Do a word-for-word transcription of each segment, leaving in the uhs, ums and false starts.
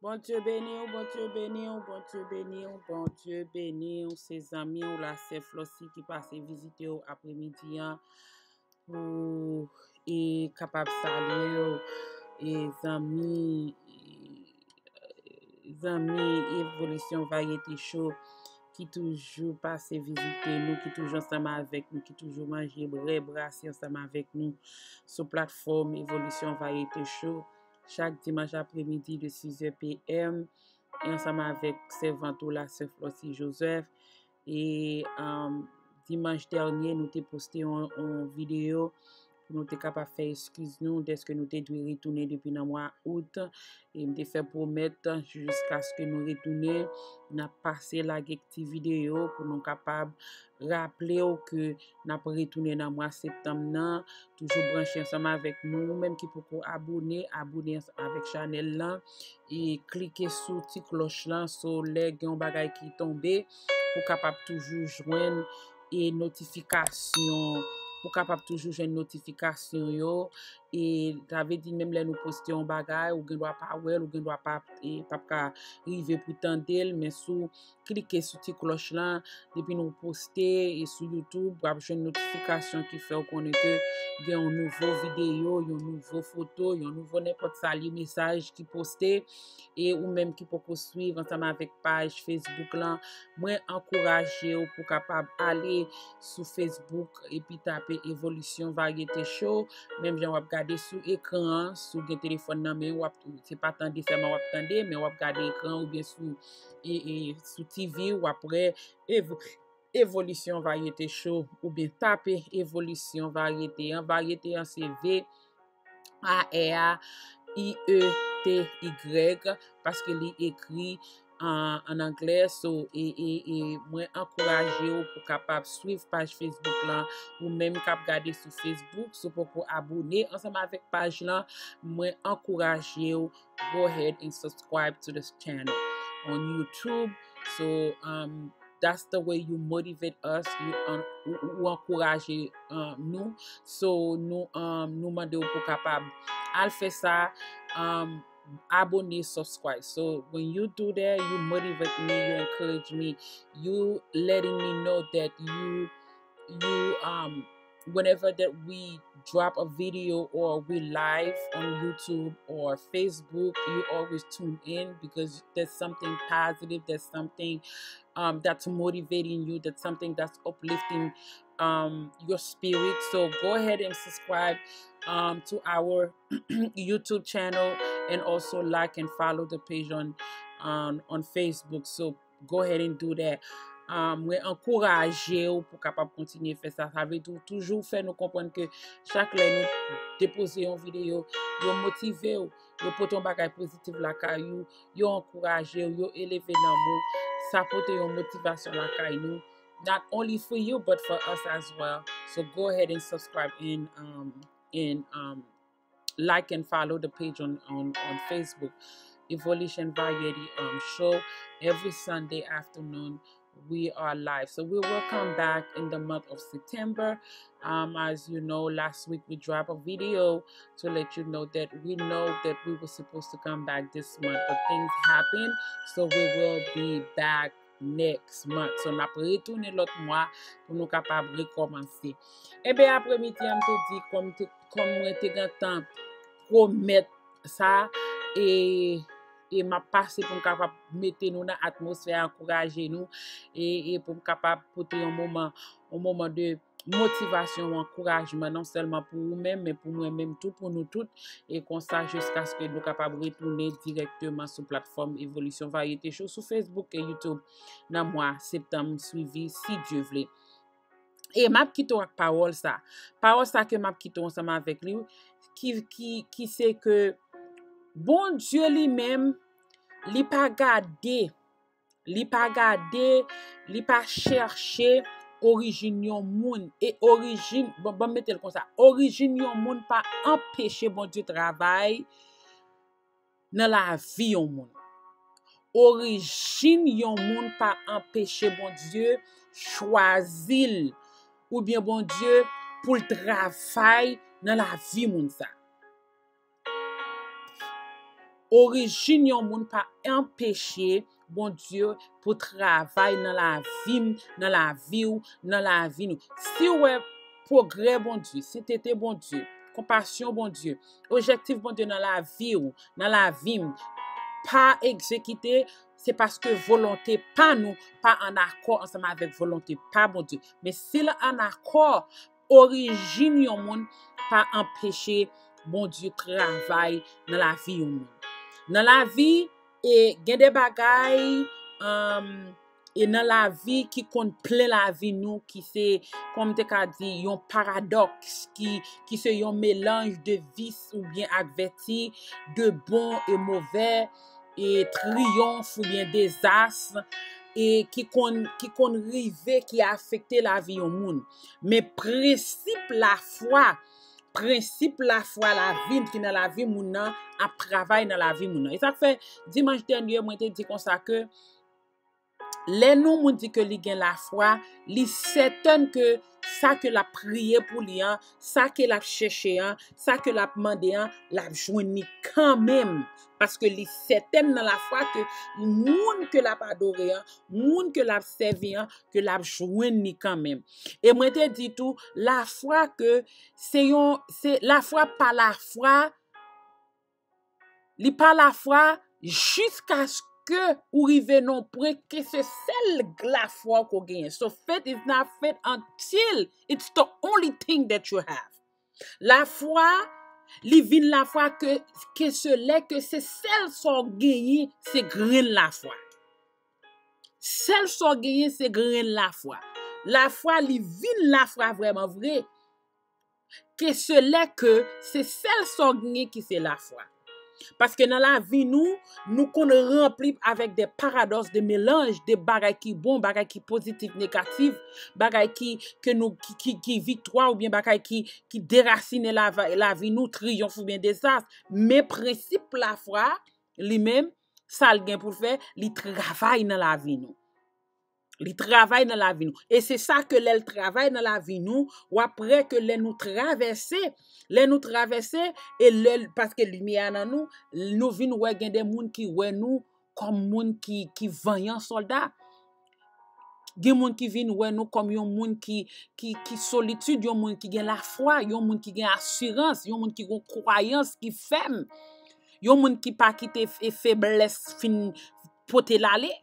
Bondye beni w, Bondye beni w, Bondye beni w, Bondye beni w. Se zanmi w la, sè Flossie ki pase vizite w apremidi an pou e kapab salye w. E zanmi, e, zanmi Evolisyon Varyete Show ki toujou pase vizite nou, ki toujou ansanm avèk nou, ki toujou manje brè brase ansanm avèk nou sou platfòm Evolisyon Varyete Show. Chak dimanch apremidi de six heures P M, e ansanm avèk sèvant ou la, sè Flossie Joseph. E, um, dimanch dènye, nou te poste yon, yon videyo pou nou te kapab fè eskiz nou dèske nou te dwe retounen depi nan mwa out. E m te fè pwomèt jiskaske nou retounen, n ap pase lage ti videyo pou nou kapab raple w ke n ap retounen nan mwa septanm nan. Toujou branche ansanm avèk nou. Ou menm ki poko abone, abone ansanm avèk chanèl lan. E klike sou ti klòch lan, so lè gen yon bagay ki tonbe, pou kapab toujou jwenn e notifikasyon, pou kapab toujou jwenn notifikasyon yo. E sa vle di menm lè nou poste yon bagay, ou gen dwa pa wè l, ou gen dwa pa, e, p ap ka rive pou tande l, men sou klike sou ti klòch lan, depi nou poste e sou YouTube, w ap jwenn notifikasyon ki fè w konnen ke gen yon nouvo videyo, yon nouvo foto, yon nouvo nenpòt sa li mesaj ki poste. E ou menm ki poko swiv ansanm avèk paj Facebook lan, mwen ankouraje w pou kapab ale sou Facebook epi tape Evolisyon Varyete Show. Menm jan w ap gade sou ekran an, si w gen telefòn nan men w, w ap, se pa tande sèlman w ap tande, men w ap gade ekran oubyen sou, e, e, sou T V, w ap wè Evo-, Evolisyon Varyete Show oubyen tape Evolisyon Varyete an. Varyete an se V A R I E T Y, paske li ekri an, an anglè. So, e, e, e mwen ankouraje w pou kapab swiv paj Facebook lan, ou menm k ap gade sou Facebook, si w poko abone ansanm avèk paj lan, mwen ankouraje w, go ahead and subscribe to this channel on YouTube. So, um, that's the way you motivate us, you an-, ou, ou, ou ankouraje, um, nou. So, nou, um, nou mande w pou kapab al fè sa, um, abone, subscribe. So, when you do that, you motivate me, you encourage me, you letting me know that you, you, um, whenever that we drop a video or we live on YouTube or Facebook, you always tune in because there's something positive, there's something, um, that's motivating you, that's something that's uplifting, um, your spirit. So go ahead and subscribe, um, to our YouTube channel and also like and follow the page on, on, on Facebook. So go ahead and do that. Um, mwen ankouraje w pou kapab kontinye fè sa. Sa vle di w toujou fè nou konprann ke chak lè nou depoze yon videyo, yo motive w, yo pote yon bagay pozitif lakay ou, yo ankouraje w, yo eleve nanm ou, sa pote yon motivasyon lakay nou, not only for you but for us as well. So go ahead and subscribe and, um, and, um, like and follow the page on, on, on Facebook, Evolisyon Varyete, um, Show. Every Sunday afternoon, we are live. So we will come back in the month of September. Um, as you know, last week we dropped a video to let you know that we know that we were supposed to come back this month, but things happen. So we will be back next month. So, n ap retounen lòt mwa pou nou kapab rekòmanse. Enben, apremidi an, m te di, kòm te, kòm mwen te gentan pwomèt sa, e, e m ap pase pou m kapab mete nou nan atmosfè, ankouraje nou, e, e pou m kapab pote yon moman, yon moman de motivasyon, ankourajman, non sèlman pou ou menm, men pou mwen menm tou, pou nou tout, e konsa jiskaske nou kapab retounen dirèkteman sou platfòm Evolisyon Varyete Show sou Facebook e YouTube nan mwa septanm swivi, si Dye vle. E m ap kite w ak pawòl sa. Pawòl sa ke m ap kite w ansanm avèk li, ki, ki, ki se ke Bondye li menm, li pa gade Li pa gade, li pa chèche orijin yon moun. E orijin, bon, ban m mete l konsa, orijin yon moun pa anpeche Bondye travay nan lavi yon moun. Orijin yon moun pa anpeche Bondye chwazi l oubyen Bondye pou l travay nan lavi moun sa. Orijin yon moun pa anpeche Bondye pou travay nan lavi m, nan lavi w, nan lavi nou. Si w wè pwogrè Bondye, sentete Bondye, konpasyon Bondye, objektif Bondye nan lavi w, nan lavi m, pa egzekite, se paske volonte pa nou pa ann akò ansanm avèk volonte pa Bondye. Men si l ann akò, orijin yon moun pa anpeche Bondye travay nan lavi yon moun. Nan lavi, e gen de bagay, um, e nan lavi ki konn plen lavi nou, ki se, kòm te ka di, yon paradòks, ki, ki se yon melanj de vis oubyen ak vèti, de bon e movè, e triyonf oubyen dezas, e ki konn, ki konn rive, ki afekte lavi yon moun. Men prensip lafwa, prensip lafwa lavi ki nan lavi moun nan ap travay nan lavi moun nan. E sa k fè dimanch dènye mwen te di konsa ke lè yon moun di ke li gen lafwa, li sètèn ke sa ke l ap priye pou li an, sa ke l ap chèche an, sa ke l ap mande an, l ap jwenn li kanmenm. Paske li sètèn nan lafwa ke moun ke l ap adore an, moun ke l ap sèvi an, ke l ap jwenn li kanmenm. E mwen te di tou, lafwa ke se yon, se lafwa pa lafwa, li pa lafwa jiskaske ou rive nan pwen ke se sèl lafwa ke w genyen. So faith is not faith until it's the only thing that you have. Lafwa, li vin lafwa ke, ke se lè ke se sèl sa w genyen, se grenn lafwa. Sèl sa w genyen, se grenn lafwa. Lafwa, li vin lafwa vrèman vre. Ke se lè ke se sèl sa w genyen ki se lafwa. Paske nan lavi nou, nou konn ranpli avèk de paradòks, de melanj, de bagay ki bon, bagay ki pozitif, negatif, bagay ki, ke nou, ki, ki, ki viktwa oubyen bagay ki, ki derasinen lava-, lavi nou, triyonf oubyen dezas. Men prensip lafwa, li menm, sa l gen pou l fè, li travay nan lavi nou. Li travay nan lavi nou. E se sa ke lè l travay nan lavi nou, w ap wè ke lè nou travèse, lè nou travèse, e lè, paske limyè a nan nou, nou vin wè gen de moun ki wè nou kòm moun ki, ki vanyan sòlda. Gen moun ki vin wè nou kòm yon moun ki, ki, ki solitid, yon moun ki gen lafwa, yon moun ki gen asirans, yon moun ki gen kwayans ki fèm, yon moun ki pa kite f-, e feblès fin pote l ale.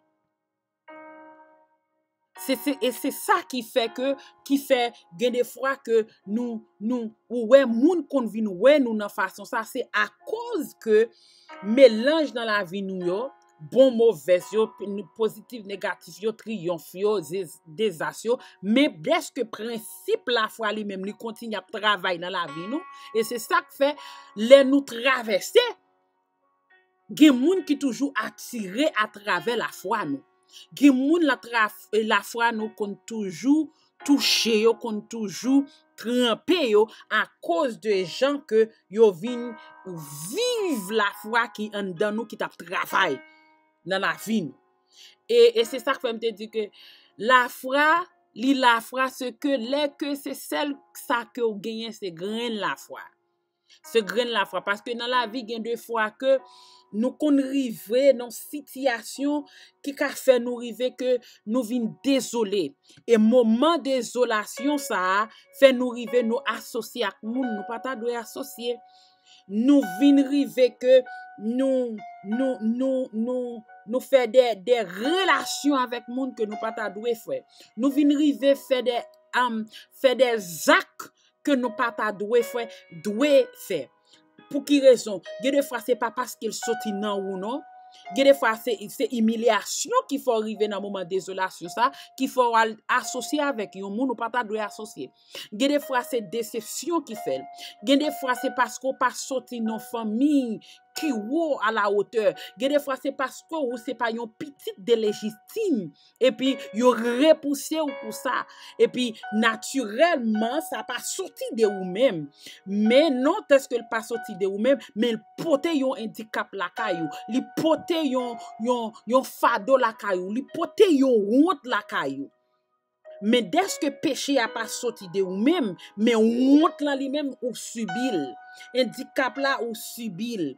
Se, se, e se sa ki fè ke, ki fè gen de fwa ke nou, nou, ou wè moun konn vin wè nou nan fason sa, se akoz ke melanj nan lavi nou yo, bon, movèz yo, pozitif, negatif yo, triyonf yo, ze-, dezas yo, men dèske prensip lafwa li menm, li kontinye ap travay nan lavi nou, e se sa k fè, lè nou travèse, gen moun ki toujou atire atravè lafwa nou. Gen moun la tra-, lafwa nou konn toujou touche yo, konn toujou tranpe yo akoz de jan ke yo vin viv lafwa ki anndan nou, ki t ap travay nan lavi nou. E, e se sa k fè m te di ke lafwa, li lafwa, se ke lè ke se sèl sa ke w genyen, se grenn lafwa. Se grenn lafwa. Paske nan lavi, gen de fwa ke nou konn rive nan sitiyasyon ki ka fè nou rive ke nou vin dezole. E moman dezolasyon sa a fè nou rive nou asosye ak moun nou pa ta dwe asosye. Nou vin rive ke nou, nou, nou, nou, nou fè de, de relasyon avèk moun ke nou pa ta dwe fè. Nou vin rive fè de, um, fè de zak ke nou pa ta dwe fè, dwe fè. Pou ki rezon? Gen de fwa se pa paske l soti nan ou non. Gen de fwa se, se imilyasyon ki fè w rive nan moman dezolasyon sa, ki fè w al asosye avèk yon moun ou pa ta dwe asosye. Gen de fwa se desepsyon ki fè l. Gen de fwa se paske w pa soti nan fanmiy ki wo a la wotè. Gen de fwa se paske ou se pa yon pitit de lejitim. Epi yo repouse w pou sa. Epi natirèlman, sa pa soti de ou menm. Men non, dèske l pa soti de ou menm, men l pote yon endikap lakay ou. Li pote yon, yon, yon fado lakay ou. Li pote yon wont lakay ou. Men dèske peche a pa soti de ou menm, men wont lan li menm ou sibi l. Endikap la ou sibi l.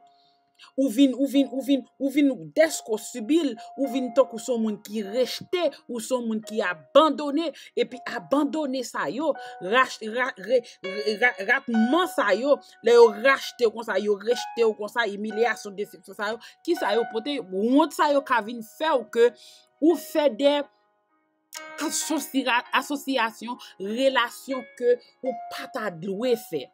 Ou vin, ou vin, ou vin, ou vin dèske w sibi l, ou vin tankou se yon moun ki rejte, ou se yon moun ki abandone, epi abandone sa yo, rach, ra, re, ra, ratman sa yo, lè yo rachte w konsa, yo rejte w konsa, imilyasyon, desepsyon sa yo, ki sa yo pote, wont sa yo ka vin fè w ke ou fè de asosi, asosyasyon, relasyon ke ou pa ta dwe fè.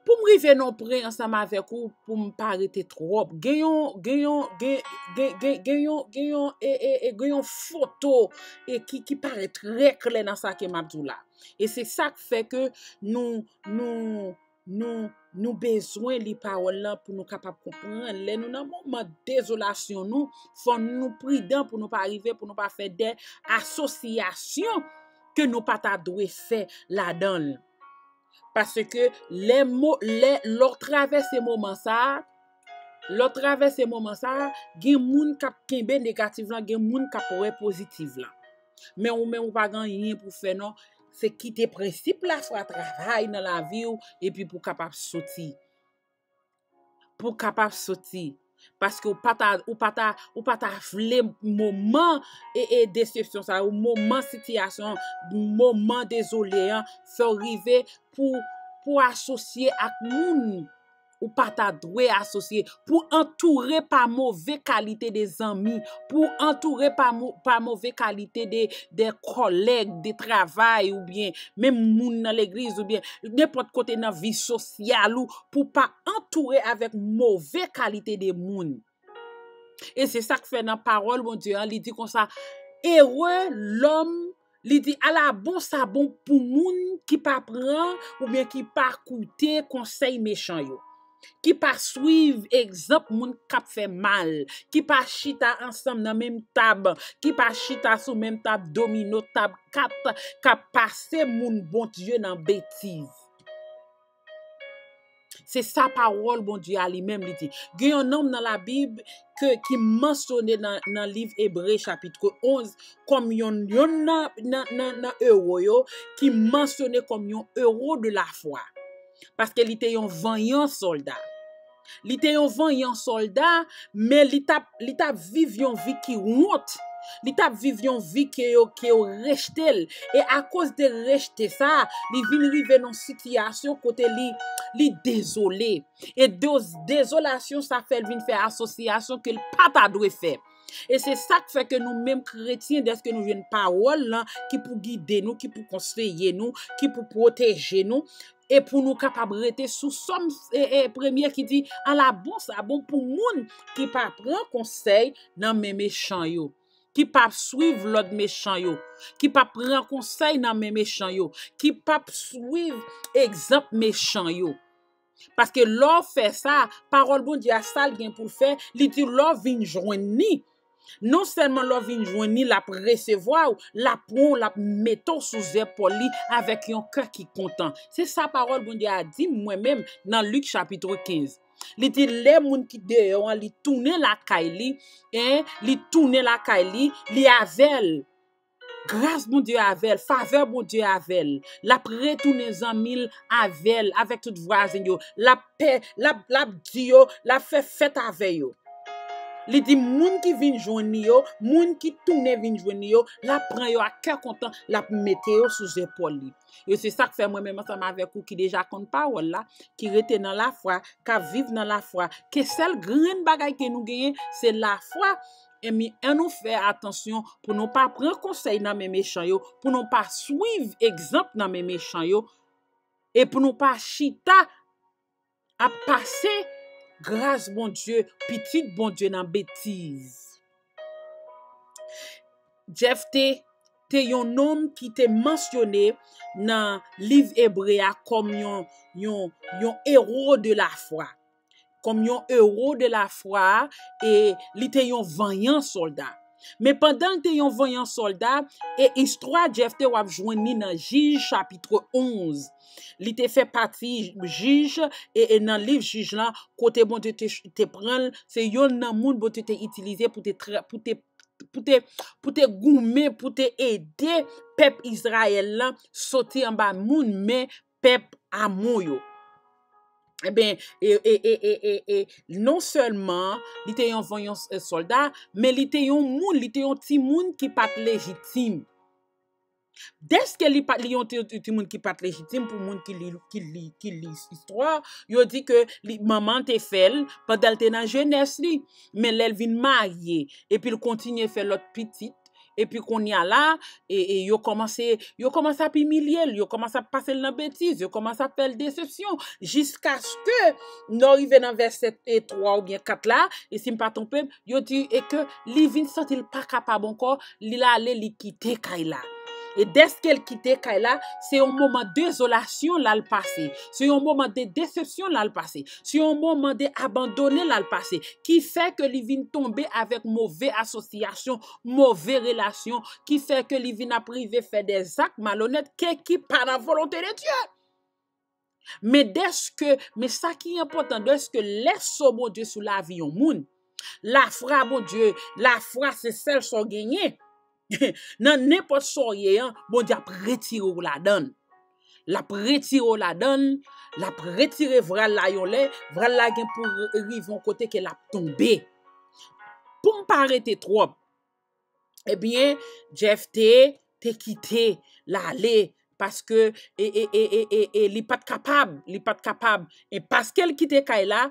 Pou m rive nan pwen ansanm avèk ou, pou m pa rete twòp, gen yon, gen yon, gen, gen, gen, gen yon, gen yon, e, e, e, gen yon foto e ki, ki parèt trè klè nan sa ke m ap di w la. E se sa k fè ke nou, nou, nou, nou bezwen li pawòl lan pou nou kapab konprann. Lè nou nan moman dezolasyon nou, fò nou pridan pou nou pa rive, pou nou pa fè de asosyasyon ke nou pa ta dwe fè ladan l. Paske lè mo, lè, lè w travèse moman sa a, lè w travèse moman sa a, gen moun k ap kenbe negatif lan, gen moun k ap wè pozitif lan. Men ou menm ou pa gen anyen pou fè non, se kite prensip lafwa travay nan lavi w, epi pou w kapab soti. Pou w kapab soti. Paske ou pa ta, ou pa ta, ou pa ta vle moman e, e desepsyon sa yo, moman sitiyasyon, moman dezole an, fè w rive pou, pou asosye ak moun ou pa ta dwe asosye, pou antoure pa move kalite de zanmi, pou antoure pa mo, pa move kalite de, de kòlèg de travay oubyen menm moun nan legliz oubyen nenpòt kote nan vi sosyal ou, pou pa antoure avèk move kalite de moun. E se sa k fè nan pawòl Bondye an, li di konsa, ere lòm, li di, ala bon sa bon pou moun ki pa pran oubyen ki pa koute konsèy mechan yo, ki pa swiv egzanp moun k ap fè mal, ki pa chita ansanm nan menm tab, ki pa chita sou menm tab domino, tab kat, k ap pase moun Bondye nan betiz. Se sa pawòl Bondye a li menm li di. Gen yon nonm nan Labib ke, ki mansyone nan, nan liv Ebre chapit onz kòm yon, yonn nan, nan, nan, nan ewo yo, ki mansyone kòm yon ewo de lafwa. Paske li te yon vanyan sòlda. Li te yon vanyan sòlda, men li t ap, li t ap viv yon vi ki wont. Li t ap viv yon vi ke yo, ke yo rejte l. E akoz de rejte sa, li vin rive nan sitiyasyon kote li, li dezole. E de, dezolasyon sa fè l vin fè asosyasyon ke l pa ta dwe fè. E se sa k fè ke nou menm kretyen, dèske nou jwenn pawòl lan ki pou gide nou, ki pou konseye nou, ki pou pwoteje nou, e pou nou kapab rete sou sòm e, e, premye ki di, ala bon sa bon pou moun ki pa pran konsèy nan men mechan yo, ki pa swiv lòd mechan yo, ki pa pran konsèy nan men mechan yo, ki pa swiv egzanp mechan yo. Paske lè w fè sa, pawòl Bondye a, sa l gen pou l fè, li di lè w vin jwenn li, non sèlman lè w vin jwenn li, l ap resevwa w, l ap pran w, l ap mete w sou zepòl li avèk yon kè ki kontan. Se sa pawòl Bondye a di m mwen menm nan Lik chapit kenz. Li di lè moun ki deyò an, li tounen lakay li, en, li tounen lakay li, li avè l. Gras Bondye avè l, favè Bondye avè l. L ap retounen zanmi l avè l, avèk tout vwazen yo. L ap pè, l ap, l ap di yo, l ap fè fèt avè yo. Li di moun ki vin jwenn li yo, moun ki tounen vin jwenn li yo, l ap pran yo ak kè kontan, l ap mete yo sou zepòl li. E se sa k fè mwen menm ansanm avèk ou ki deja konn pawòl la, ki rete nan lafwa, k ap viv nan lafwa, ke sèl grenn bagay ke nou genyen, se lafwa. Enmi, ann nou fè atansyon pou nou pa pran konsèy nan men mechan yo, pou nou pa swiv egzanp nan men mechan yo, e pou nou pa chita ap pase gras Bondye, pitit Bondye nan betiz. Jefte te yon nonm ki te mansyone nan liv Ebre a kòm yon, yon, yon ewo de lafwa, kòm yon ewo de lafwa, e li te yon vanyan sòlda. Men pandan l te yon vanyan sòlda, e istwa Jefte w ap jwenn li nan Jij chapit onz. Li te fè pati jij, e, e nan liv Jij lan, kote Bondye te, te pran l, se yonn nan moun Bondye te itilize pou te, pou te, pou te, pou te goumen, pou te ede pèp Izrayèl lan soti anba moun men pèp Amon yo. Ebyen, e, e, e, e, e, e, non sèlman li te yon vanyan s- sòlda, men li te yon moun, li te yon timoun ki pa t lejitim. Dèske li pa t, li yon ti- ti- timoun ki pa t lejitim, pou moun ki li, ki li, ki li istwa, yo di ke li, manman te fè l pandan l te nan jenès li. Men lè l vin marye, epi l kontinye fè lòt pitit, epi kounye a la, e, e yo kòmanse, yo kòmanse ap imilye l, yo kòmanse ap pase l nan betiz, yo kòmanse ap fè l desepsyon, jiskaske nou rive nan vèsè e twa oubyen kat la, e si m pa twonpe m, yo di e ke li vin santi l pa kapab ankò, li l ale, li kite kay la. E dèske l kite kay la, se yon moman dezolasyon l al pase, se yon moman de desepsyon l al pase, se yon moman de abandone l al pase, ki fè ke li vin tonbe avèk move asosyasyon, move relasyon, ki fè ke li vin ap rive fè de zak malonèt ke ki pa nan volonte de Dye. Men dèske, men sa ki enpòtan, dèske lè so Bondye sou lavi yon moun, lafwa Bondye, lafwa se sèl sa w genyen. Nan nenpòt sa w ye an, Bondye ap retire w ladan l. L ap retire w ladan l, l ap retire vral la yon lè, vral la gen pou rive yon kote ke l ap tonbe. Pou m pa rete twòp, ebyen, Jefte te kite l ale, paske e, e, e, e, e, e, li pa t kapab, li pa t kapab. E paske l kite kay la,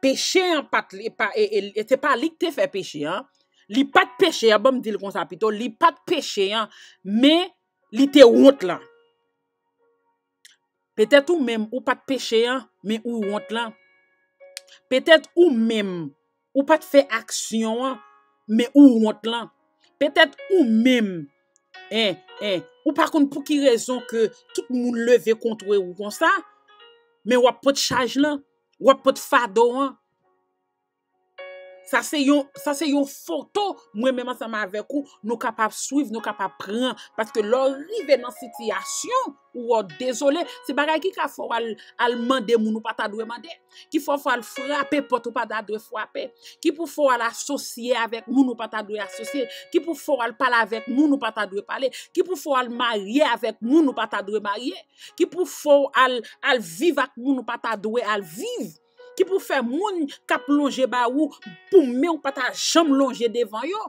peche an pa t, e pa, e, e, e se pa li ki te fè peche an. Li pa t peche an, ban m di l konsa pito, li pa t peche an, men li te wont lan. Petèt ou menm, ou pa t peche an, men ou wont lan. Petèt ou menm, ou pa t fè aksyon an, men ou wont lan. Petèt ou menm, en, en, ou pa konn pou ki rezon ke tout moun leve kont ou konsa, men w ap pote chaj lan, w ap pote fado an. Sa se yon, sa se yon foto, mwen menm ansanm avèk ou, nou kapab swiv, nou kapab pran. Paske lè w rive nan sitiyasyon ou w dezole, se bagay ki ka fè w al, al mande moun ou pa ta dwe mande. Ki fè w al frape pòt ou pa ta dwe frape. Ki pou fè w al asosye avèk moun ou pa ta dwe asosye. Ki pou fè w al pale avèk moun ou pa ta dwe pale. Ki pou fè w al marye avèk moun ou pa ta dwe marye. Ki pou fè w al, al viv ak moun ou pa ta dwe al viv. Ki pou fè moun k ap lonje ba ou pou men w pa ta janm lonje devan yo.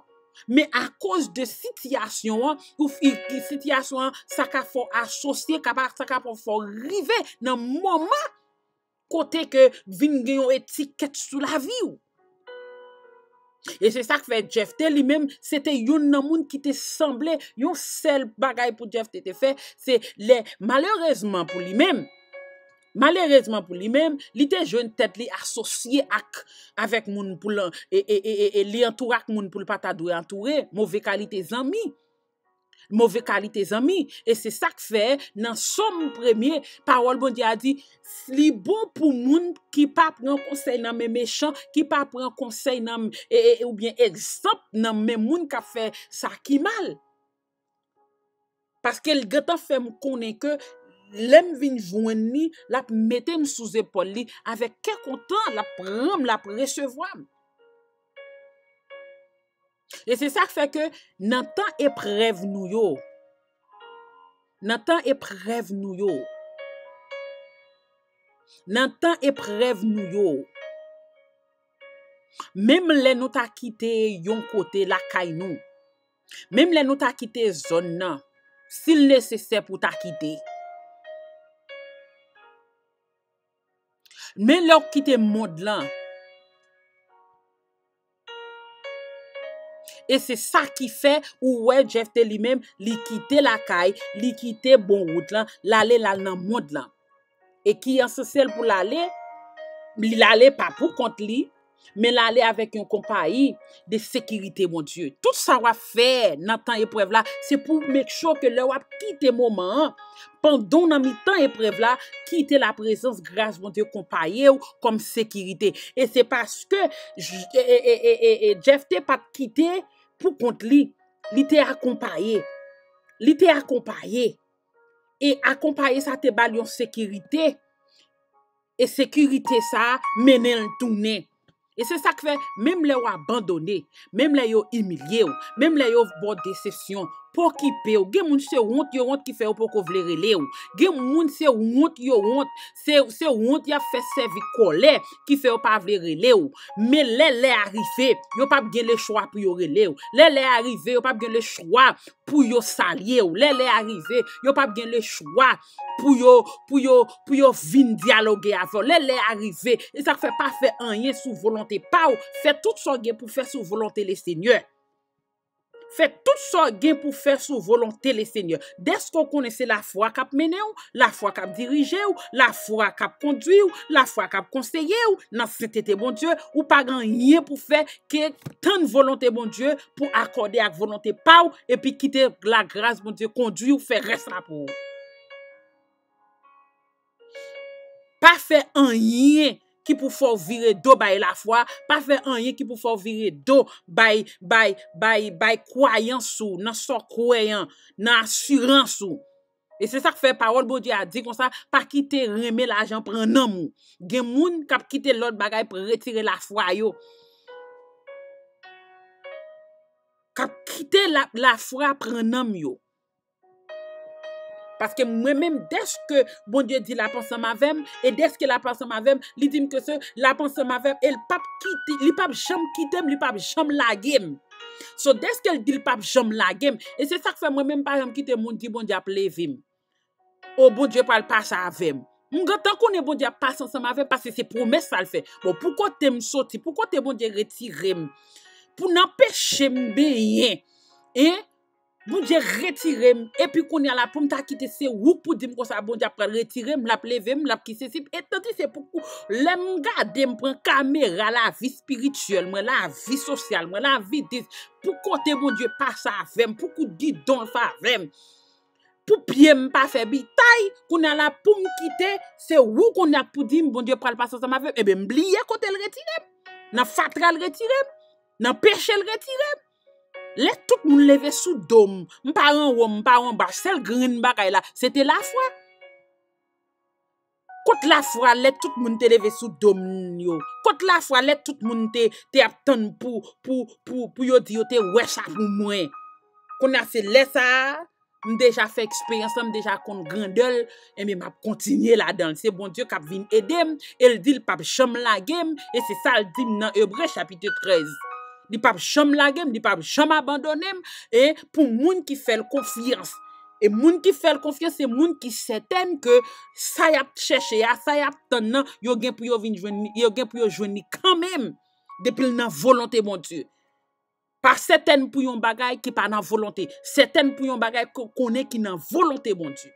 Men akoz de sitiyasyon an, ou fi- ki sitiyasyon an, sa ka fè w asosye, ka pa- sa ka fè w rive nan moman kote ke vin gen yon etikèt sou lavi w. E se sa k fè Jefte li menm, se te youn nan moun ki te sanble, yon sèl bagay pou Jefte te fè, se lè, malerezman pou li menm, malerezman pou li menm, li te jwenn tèt li asosye ak, avèk moun pou l, e, e, e, e, e li antoure ak moun pou l pa ta dwe antoure, move kalite zanmi. Move kalite zanmi. E se sa k fè, nan Sòm premye, pawòl Bondye a di, li bon pou moun ki pa pran konsèy nan men mechan, ki pa pran konsèy nan, e, e, oubyen egzanp nan men moun k ap fè sa ki mal. Paske l gentan fè m konnen ke lè m vin jwenn li, l ap mete m sou zepòl li avèk kè kontan, l ap pran m, l ap resevwa m. E se sa k fè ke nan tan eprèv nou yo, nan tan eprèv nou yo, nan tan eprèv nou yo, menm lè nou ta kite yon kote lakay nou, menm lè nou ta kite zòn nan, si l nesesè pou ta kite, men lè w kite mond lan, e se sa ki fè ou wè Jefte li menm, li kite lakay, li kite bon wout lan, l ale l al nan mond lan. E ki esansyèl pou l ale, li l ale pa pou kont li, men l ale avèk yon konpayi de sekirite Bondye. Tout sa w ap fè nan tan eprèv la, se pou make sure ke lè w ap kite moman an, pandan w nan mitan eprèv la, kite laprezans gras Bondye konpaye w kòm sekirite. E se paske J- e, e, e, e, e, e, Jefte pa t kite pou kont li. Li te akonpaye. Li te akonpaye. E akonpaye sa te ba l yon sekirite. E sekirite sa a mennen l tounen. E se sa k fè, menm lè w abandone, menm lè yo imilye w, menm lè yo ba w desepsyon, pa okipe w. Gen moun se wont yo wont ki fè yo poko vle rele w. Gen moun se wont yo wont, se, se wont y ap fè sèvi kòlè ki fè yo pa vle rele w. Men lè lè a rive, yo p ap gen lechwa pou yo rele w. Lè lè a rive, yo p ap gen lechwa pou yo salye w. Lè lè a rive, yo p ap gen lechwa pou yo, pou yo, pou yo vin dyaloge avè w. Lè lè a rive, e sa k fè pa fè anyen sou volonte pa w. Fè tout sa w gen pou fè sou volonte Lesenyè. Fè tout sa w gen pou fè sou volonte Lesenyè. Dèske w konnen se lafwa k ap mennen w, lafwa k ap dirije w, lafwa k ap kondwi w, lafwa k ap konseye w nan sentete Bondye, ou pa gen anyen pou fè ke tann volonte Bondye pou akòde ak volonte pa w, epi kite lagras Bondye kondwi w, fè rès la pou ou. Pa fè anyen ki pou fè w vire do bay lafwa, pa fè anyen ki pou fè w vire do bay, bay, bay, bay kwayans ou, nan sa w kwè an, nan asirans ou. E se sa k fè pawòl Bondye a di konsa, pa kite renmen lajan pran nanm ou. Gen moun k ap kite lòt bagay pou retire lafwa yo. K ap kite la, lafwa pran nanm yo. Paske mwen menm, dèske Bondye di l ap ansanm avè m, e dèske l ap ansanm avè m, li di m ke se l ap ansanm avè m, e l p ap kite, li p ap janm kite m, li p ap janm lage m. So, dèske l di l p ap janm lage m, e se sa k fè mwen menm m pa janm kite moun di Bondye ap leve m. O, Bondye pral pase avè m. M gentan konnen Bondye ap pase ansanm avè m paske se pwomès sa l fè. Bon, pou kote m soti, pou kote Bondye retire m, pou n anpeche m benyen, en, Bondye retire m, epi kounye a la, pou m ta kite se ou k pou di m konsa, Bondye ap pral retire m, l ap leve m, l ap ki sesi, e tandi se pou kou, lè m gade, m pran kamera lavi espirityèl mwen, lavi sosyal mwen, lavi dis, pou kote Bondye pase avè m, pou kout gidon l fè avè m, pou pye m pa fè bitay, kounye a la, pou m kite, se ou kounye a k pou di m, Bondye pral pase ansanm avè m, ebyen, m bliye kote l retire m, nan fatra l retire m, nan peche l retire m. Lè tout moun leve sou do m, m pa anwo, m pa anba, sèl grenn bagay la, se te lafwa. Kot lafwa lè tout moun te leve sou do m yo? Kot lafwa lè tout moun te, te ap tann pou, pou, pou, pou yo di yo te wè sa pou mwen? Kounye a se lè sa a, m deja fè eksperyans lan, m deja konn grandè l, enben m ap kontinye ladan l. Se Bondye k ap vin ede m, e l di l p ap janm lage m, e se sa l di m nan Ebre chapit trèz. Li p ap janm lage m, li p ap janm abandone m, e pou moun ki fè l konfyans. E moun ki fè l konfyans, se moun ki sètèn ke sa y ap chèche a, sa y ap tann nan, yo gen pou yo vin jwenn li, yo gen pou yo jwenn li kanmenm, depi l nan volonte Bondye. Pa sètèn pou yon bagay ki pa nan volonte. Sètèn pou yon bagay ke w konnen ki nan volonte Bondye.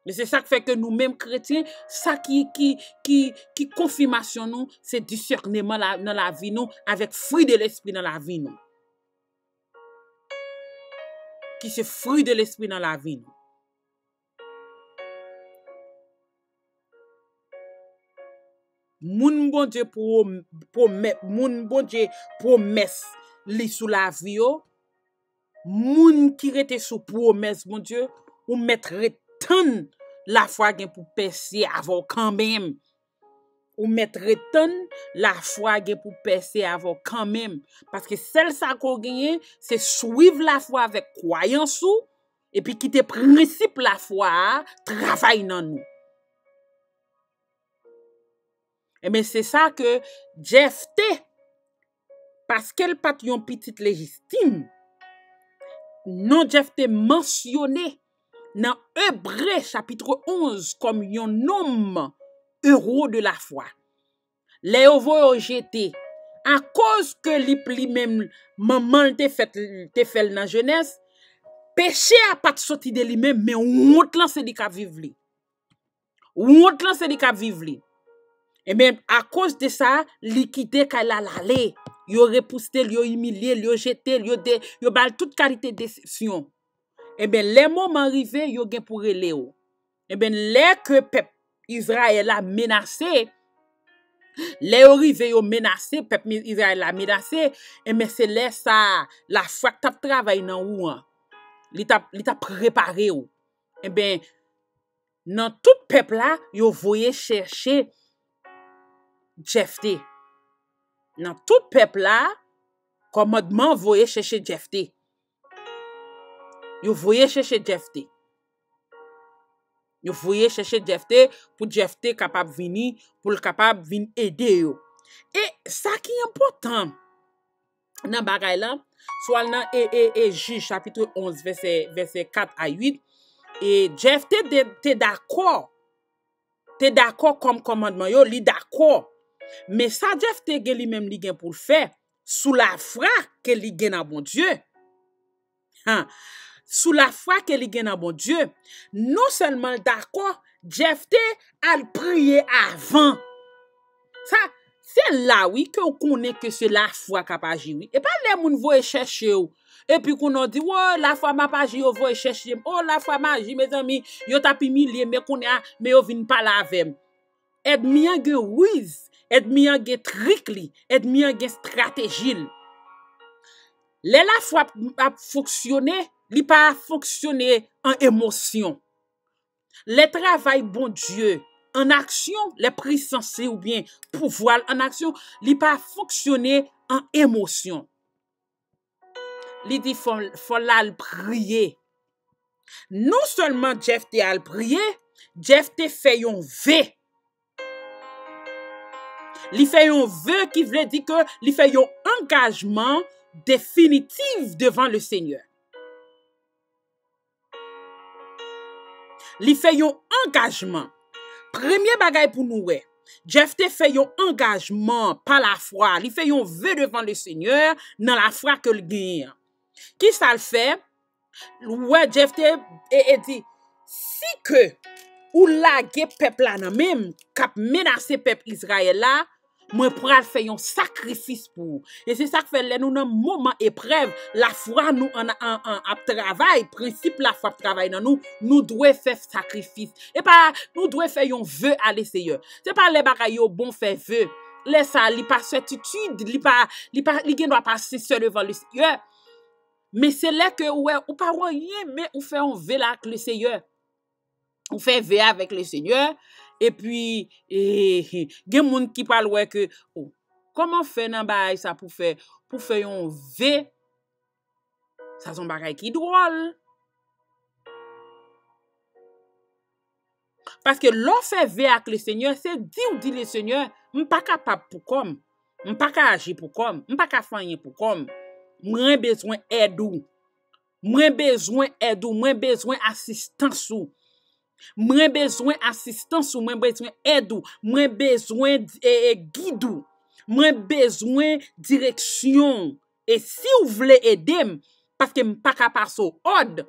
Men se sa k fè ke nou menm kretyen, sa ki, ki, ki, ki konfimasyon nou, se disèneman la, nan lavi nou, avèk fwi de lespri nan lavi nou. Ki se fwi de lespri nan lavi nou. Moun Bondye pwom-, pwomèt, moun Bondye pwomès li sou lavi yo, moun ki rete sou pwomès Bondye, ou mèt ret tann lafwa gen pou pèse avè w kanmenm. Ou mèt ret tann lafwa gen pou pèse avè w kanmenm. Paske sèl sa ke w genyen, se swiv lafwa avèk kwayans ou, epi kite prensip lafwa a travay nan nou. Ebyen, se sa ke Jefte, paske l pa t yon pitit lejitim, non Jefte mansyone nan Ebre chapit onz kòm yon nonm ewo de lafwa. Lè yo voye w jete, akoz ke li, li menm, manman l te fèt, te fè l nan jenès, peche a pa t soti de li menm, men wont lan se li k ap viv li. Wont lan se li k ap viv li. Ebyen, akoz de sa, li kite kay la, l ale. Yo repouse l, yo imilye l, yo jete l, yo de-, yo ba l tout kalite desepsyon. Ebyen, lè moman rive, yo gen pou rele w. Ebyen, lè ke pèp Izrayèl la menase, lè yo rive, yo menase, pèp mi-, Izrayèl la menase, ebyen, se lè sa a, lafwa k t ap travay nan ou an, li t ap, li t ap prepare w. Ebyen, nan tout pèp la, yo voye chèche Jefte. Nan tout pèp la, kòmandman voye chèche Jefte. Yo voye chèche Jefte. Yo voye chèche Jefte pou Jefte kapab vini, pou l kapab vin ede yo. E sa ki enpòtan nan bagay la, si w al nan e, e, e Jij chapit onz, vèsè, vèsè kat a uit, e Jefte te, te dakò, te dakò kòm kòmandman yo, li dakò. Men sa Jefte gen li menm li gen pou l fè, sou lafwa ke li gen nan Bondye. Ha, sou lafwa ke li gen nan Bondye, non sèlman l dakò, Jefte al priye avan. Sa, se la wi ke w konnen ke se lafwa k ap aji wi. E pa lè moun voye chèche w, epi kounye w di, "Wo, lafwa m ap aji, yo voye chèche m. O, lafwa m aji, mezanmi, yo t ap imilye m, men kounye a, men yo vin pale avè m." Ènmi an gen riz, ènmi an gen trik li, ènmi an gen estrateji l. Lè lafwa ap, ap fonksyone, li pa fonksyone an emosyon. Lè travay Bondye an aksyon, lè pwisans li oubyen pouvwa l an aksyon, li pa fonksyone an emosyon. Li di fò, fò l al priye. Non sèlman Jefte al priye, Jefte fè yon ve. Li fè yon ve ki vle di ke li fè yon angajman definitif devan le Senyè. Li fè yon angajman. Premye bagay pou nou wè, Jefte fè yon angajman pa lafwa. Li fè yon ve devan le Senyè nan lafwa ke l genyen an. Kisa l fè? Ou wè Jefte e, e di, "Si ke ou lage pèp la nan men m, k ap menase pèp Izrayèl la, mwen pral fè yon sakrifis pou ou." E se sa k fè lè nou nan moman eprèv, lafwa nou an, an, an, ap travay, prensip lafwa ap travay nan nou, nou dwe fè sakrifis. E pa, nou dwe fè yon ve a le Seyè. Se pa lè bagay yo bon fè ve. Lè sa, li pa sètitid, li pa, li pa, li gen dwa pa sensè devan le Seyè. Men se lè ke ou wè, ou pa wè anyen, men ou fè yon ve la ak le Seyè. Ou fè ve avèk le Seyè, epi, e, gen moun ki pral wè ke, o, kòman fè nan bagay sa pou fè, pou fè yon ve, sa se yon bagay ki dwòl. Paske lè w fè ve ak le Seyè, se di w di le Seyè, "M pa kapab pou kò m. M pa ka aji pou kò m. M pa ka fè anyen pou kò m. Mwen bezwen èd ou. Mwen bezwen èd ou. Mwen bezwen asistans ou. Mwen bezwen asistans ou. Mwen bezwen èd ou. Mwen bezwen, e, e, gid ou. Mwen bezwen direksyon w." E si w vle ede m, paske m pa ka pase w òd,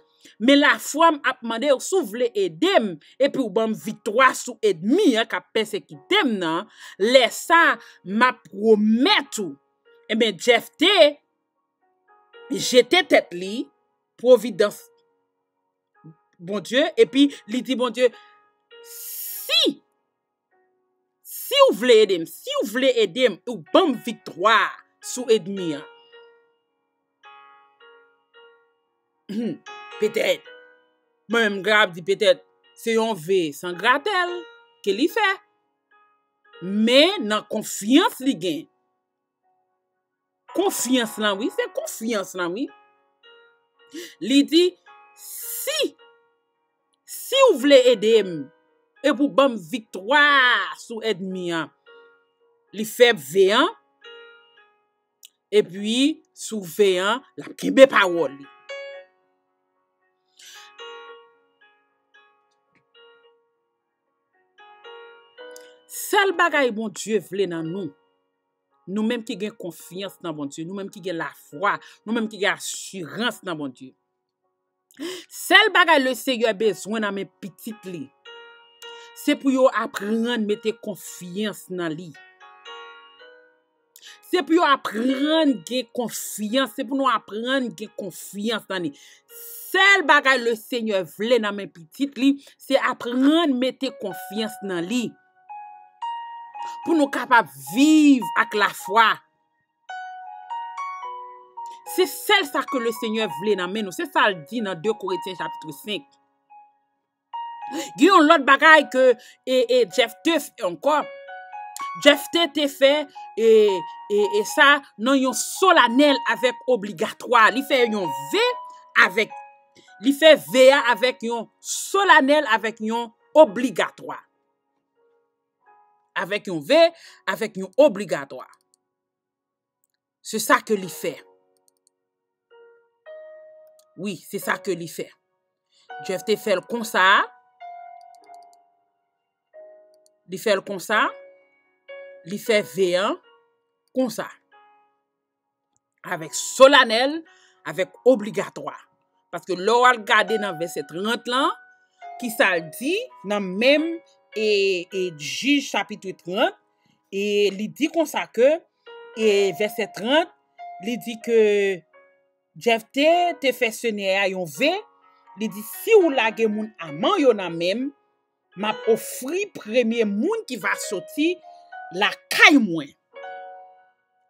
men lafwa m ap mande w, si w vle ede m, epi w ban m viktwa sou ènmi an k ap pèsekite m nan, lè sa, m ap pwomèt ou. Ebyen, Jefte jete tèt li, pwovidans Bondye, epi li di Bondye, "Si, si w vle ede m, si w vle ede m, ou ban m viktwa sou ènmi an." Hmm, petèt, mwen menm m kapab di petèt, se yon ve san gratèl ke li fè. Men nan konfyans li gen. Konfyans lan, wi, se konfyans lan, wi. Li di, "Si, si w vle ede m, e pou ban m viktwa sou ènmi an." Li fè ve an, epi sou ve an, l ap kenbe pawòl li. Sèl bagay Bondye vle nan nou, nou menm ki gen konfyans nan Bondye, nou menm ki gen lafwa, nou menm ki gen asirans nan Bondye. Sèl bagay le Seyè bezwen nan men pitit li, se pou yo aprann mete konfyans nan li. Se pou yo aprann gen konfyans, se pou nou aprann gen konfyans nan li. Sèl bagay le Seyè vle nan men pitit li, se aprann mete konfyans nan li. Pou nou kapab viv ak lafwa. Se sèl sa ke le Seyè vle nan men nou. Se sa l di nan de Korentyen chapit senk. Gen yon lòt bagay ke, e, e, Jefte fè ankò. Jefte te fè, e, e, e sa nan yon solanèl avèk obligatwa. Li fè yon ve avèk Li fè ve a avèk yon solanèl, avèk yon obligatwa. Avèk yon ve, avèk yon obligatwa. Se sa ke li fè. Wi, se sa ke li fè. Jefte fè l konsa. Li fè l konsa. Li fè ve an konsa. Avèk solanèl, avèk obligatwa. Paske lè w al gade nan vèsè trant lan, ki sa l di nan menm e, e Jij chapit trant, e li di konsa ke, e vèsè trant, li di ke Jefte te fè Senyè a yon ve, li di, "Si w lage moun Aman yo nan men m, m ap ofri premye moun ki va soti lakay mwen."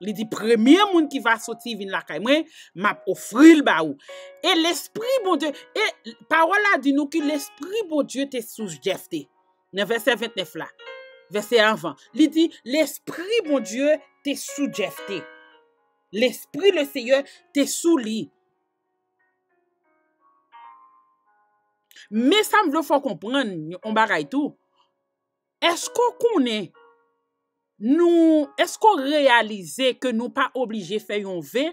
Li di, "Premye moun ki va soti vin lakay mwen, m ap ofri l ba ou." E Lespri Bondye, e pawòl la di nou ke Lespri Bondye te sou Jefte. Nan vèsè ventnèf la, vèsè anvan, li di, "Lespri Bondye te sou Jefte." Lespri Lesenyè te sou li. Men sa m vle fè w konprann yon bagay tou. Èske w konnen nou, èske w reyalize ke nou pa oblije fè yon ve?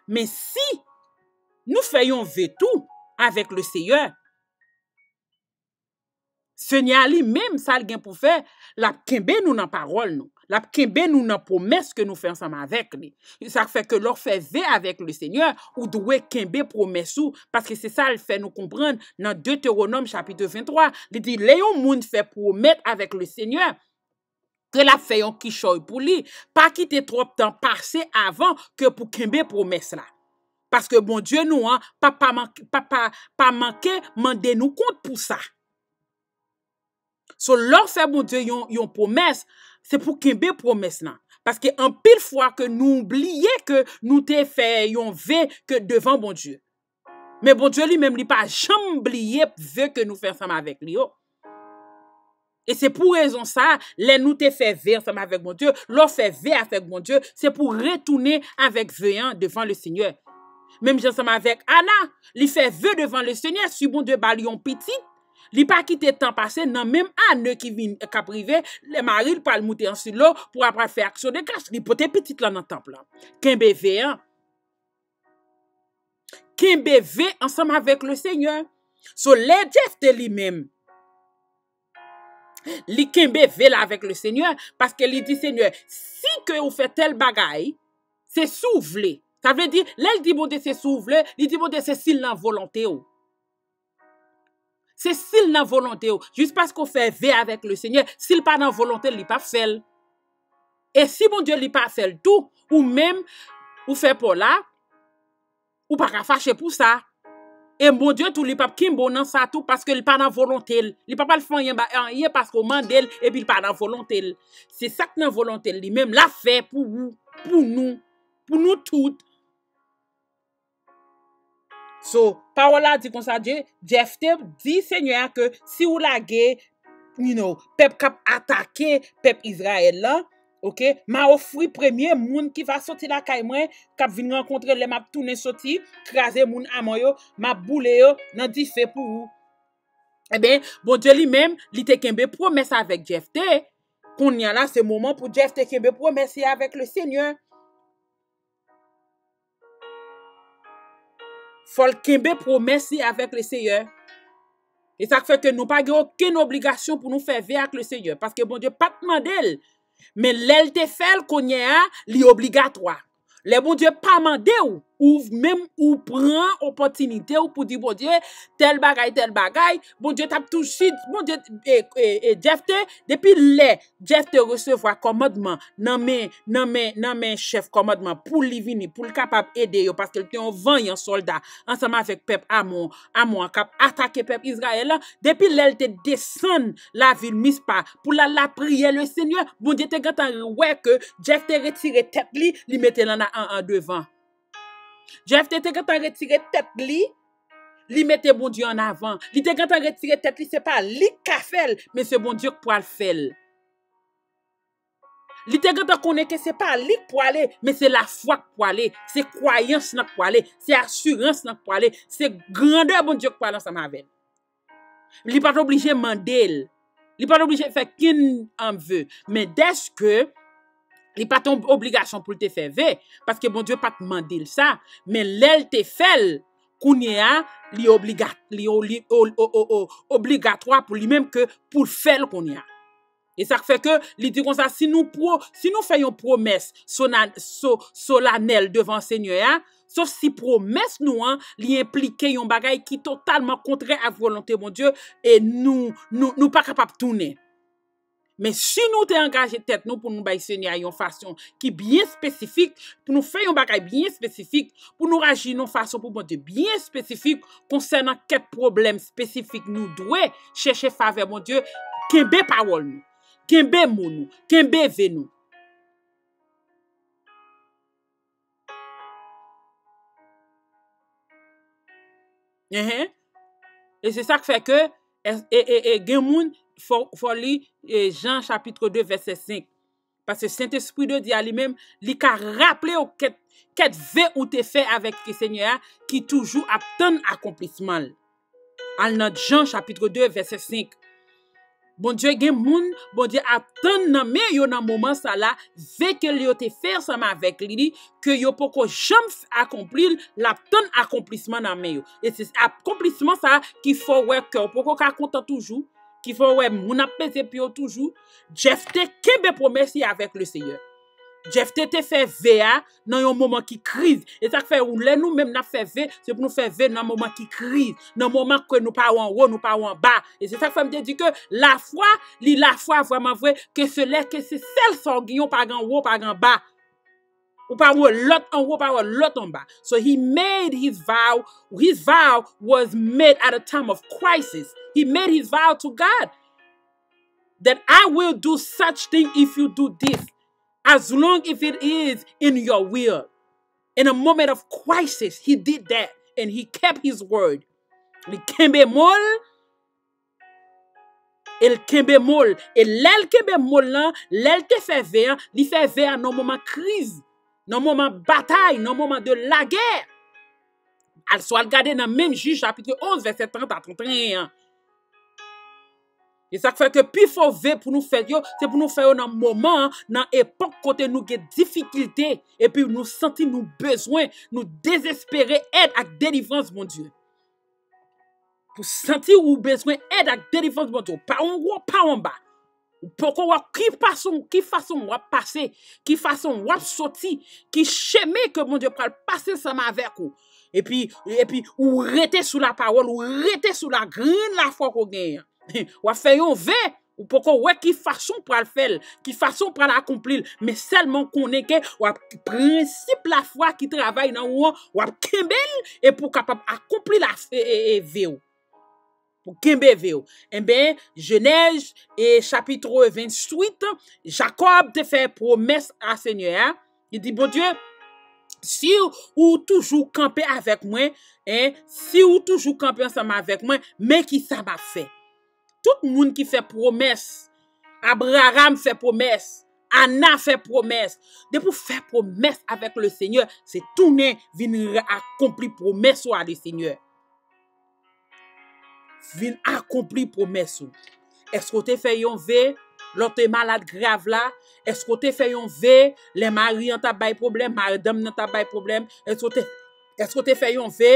Men si nou fè yon ve tou avèk Lesenyè, Senyè a li menm, sa l gen pou fè, l ap kenbe nou nan pawòl nou. L ap kenbe nou nan pwomès ke nou fè ansanm avèk li. Sa k fè ke lè w fè ve avèk Lesenyè, ou dwe kenbe pwomès ou, paske se sa l fè nou konprann nan Detewonòm chapit venntwa. Li di, lè yon moun fè pwomèt avèk Lesenyè, ke l ap fè yon kichòy pou li, pa kite twòp tan pase avan ke pou kenbe pwomès la. Paske Bondye nou an pa, pa, mank- pa, pa, pa manke mande nou kont pou sa. So, lè w fè Bondye yon, yon pwomès, se pou kenbe pwomès lan. Paske anpil fwa ke nou bliye ke nou te fè yon ve ke devan Bondye. Men Bondye li menm, li pa janm bliye ve ke nou fè ansanm avèk li yo. E se pou rezon sa, lè nou te fè ve ansanm avèk Bondye, lè w fè ve avèk Bondye, se pou retounen avèk ve an devan Lesenyè. Menm jan ansanm avèk Ana, li fè ve devan Lesenyè, si Bondye ba li yon pitit, li pa kite tan pase nan menm ane ki vin, k ap rive, lè mari l pral moute an Silo pou apral fè aksyon de gras, li pote pitit lan nan tanp lan. Kenbe ve an. Kenbe ve ansanm avèk Lesenyè. So, lè Jefte li menm, li kenbe ve la avèk Lesenyè, paske li di, Senyè, si ke ou fè tèl bagay, se si w vle. Sa vle di, lè l di Bondye se si w vle, li di Bondye se si l nan volonte w. Se si l nan volonte w. Jis paske w fè ve avèk Lesenyè, si l pa nan volonte l, li p ap fè l. E si Bondye li pa fè l tou, ou menm, ou fè pa w la, ou pa ka fache pou sa. E Bondye tou, li p ap kenbe w nan sa tou, paske li pa nan volonte l. Li pa pral fè anyen, ba, anyen paske w mande l, epi l pa nan volonte l. Se sa k nan volonte l li menm, l ap fè pou ou, pou nou, pou nou tout. So, pawòl la di konsa, Je- Jefte di Senyè a ke si w lage, you know, pèp k ap atake pèp Izrayèl lan, oke, m a ofri premye moun ki va soti lakay mwen, k ap vin rankontre lè m ap tounen soti, kraze moun Aman yo, m ap boule yo nan dife pou ou. Ebyen, Bondye li menm, li te kenbe pwomès avèk Jefte. Kounye a la, se moman pou Jefte kenbe pwomès li avèk Lesenyè. Fò l kenbe pwomès li avèk Lesenyè. E sa k fè ke nou pa gen okenn obligasyon pou nou fè ve ak Lesenyè, paske Bondye pa t mande l. Men lè l te fè l, kounye a, li obligatwa. Lè Bondye pa mande w, ou menm ou pran opòtinite w pou di Bondye, tèl bagay, tèl bagay, Bondye t ap touche, Bondye, e, e, e, Jefte, depi lè Jefte resevwa kòmandman nan men, nan men, nan men chèf kòmandman pou li vini, pou l kapab ede yo, paske l te yon vanyan sòlda ansanm avèk pèp Amon, Amon an k ap atake pèp Izrayèl lan. Depi lè l te desann lavil Mispa pou l al lapriyè Lesenyè, Bondye te gentan wè ke Jefte retire tèt li, li mete l an, an, an devan. Jefte te gentan retire tèt li, li mete Bondye an avan. Li te gentan retire tèt li, se pa li k ka fè l, men se Bondye k pral fè l. Li te gentan konnen ke se pa li k pwale, men se lafwa k pwale, se kwayans lan k pwale, se asirans lan k pwale, se grandè Bondye k pwale ansanm avè l. Li pa t oblije mande l. Li pa t oblije fè kenn, um, ve. Men dèske li pa t yon obligasyon pou l te fè ve, paske Bondye pa t mande l sa, men lè l te fè l, kounye a, li obliga-, li o-, li o-, o-, o-, o-, obligatwa pou li menm ke pou l fè l kounye a. E sa k fè ke li di konsa, si nou pwo-, si nou fè yon pwomès sona-, so-, solanèl devan Senyè a, sof si pwomès nou an, li enplike yon bagay ki totalman kontrè ak volonte Bondye, e nou, nou, nou pa kapab tounen. Men si nou te angaje tèt nou pou nou bay Senyè a yon fason ki byen espesifik, pou nou fè yon bagay byen espesifik, pou nou aji yon fason pou Bondye byen espesifik konsènan kèk pwoblèm espesifik, nou dwe chèche favè Bondye, kenbe pawòl nou, kenbe mo nou, kenbe ve nou. Enhen. E se sa k fè ke, e, e, e, e gen moun, fò, fò li, e, Jan chapit de, vèsè senk. Paske Sentespri de Dye a li menm, li ka raple w kèk, kèk ve ou te fè avèk Senyè a, ki toujou ap tann akonplisman l. Al nan Jan chapit de, vèsè senk. Bondye gen moun, Bondye ap tann nan men yo nan moman sa la, ve ke yo te fè ansanm avèk li, ke yo poko janm f-, akonpli l, l ap tann akonplisman nan men yo. E se akonplisman sa ki fè w wè ke w poko ka kontan toujou, ki fè w wè moun ap peze pye w toujou. Jefte kenbe pwomès li avèk Lesenyè. Jefte te fè ve a nan yon moman ki kriz. E sa k fè ou, lè nou menm n ap fè ve, se pou nou fè ve nan moman ki kriz, nan moman ke nou pa wè anwo, nou pa wè anba. E se sa k fè m te di ke lafwa, li lafwa vrèman vre, ke se lè ke se sèl sa w genyen, w pa gen anwo, w pa gen anba. Ou pa wè lòt anwo, w pa wè lòt anba. So he made his vow, his vow was made at a time of crisis. He made his vow to God that I will do such thing if you do this, as long if it is in your will. In a moment of crisis, he did that and he kept his word. Li kenbe mo l, e l kenbe mo l. E lè l kenbe mo l lan, lè l te fè ve a, li fè ve a nan moman kriz, nan moman batay, nan moman de lagè. Al swa al gade nan menm Jij chapit onz, vèsè trant a trant e en an. E sa k fè ke pifò ve pou nou fè yo, se pou nou fè yo nan moman an, nan epòk kote nou gen difikilte, epi nou santi nou bezwen, nou dezespere èd ak delivrans Bondye. Pou santi ou bezwen èd ak delivrans Bondye, ou pa anwo, ou pa anba. Ou poko wè ki fason, ki fason w ap pase, ki fason w ap soti, ki chemen ke Bondye pral pase ansanm avèk ou. Epi, epi ou rete sou lapawòl, ou rete sou lagrenn lafwa ke w genyen an. W ap fè yon ve, ou poko wè ki fason w pral fè l, ki fason w pral akonpli l, men sèlman konnen ke w ap, prensip lafwa ki travay nan ou an, w ap kenbe l, epi w kapab akonpli la, e, e, e, ve w. Pou kenbe ve w. Enben, Jenèz, e, chapit venntuit, Jakòb te fè pwomès a Senyè a. Li di, Bondye, si ou toujou kanpe avèk mwen, en, si ou toujou kanpe ansanm avèk mwen, men kisa m ap fè. Tout moun ki fè pwomès, Abraram fè pwomès, Ana fè pwomès. Depi w fè pwomès avèk Lesenyè, se tounen vin akonpli pwomès ou a Lesenyè. Vin akonpli pwomès ou. Èske w te fè yon ve lè w te malad grav la? Èske w te fè yon ve lè mari an t ap bay pwoblèm, madanm nan t ap bay pwoblèm? Èske w te, èske w te fè yon ve,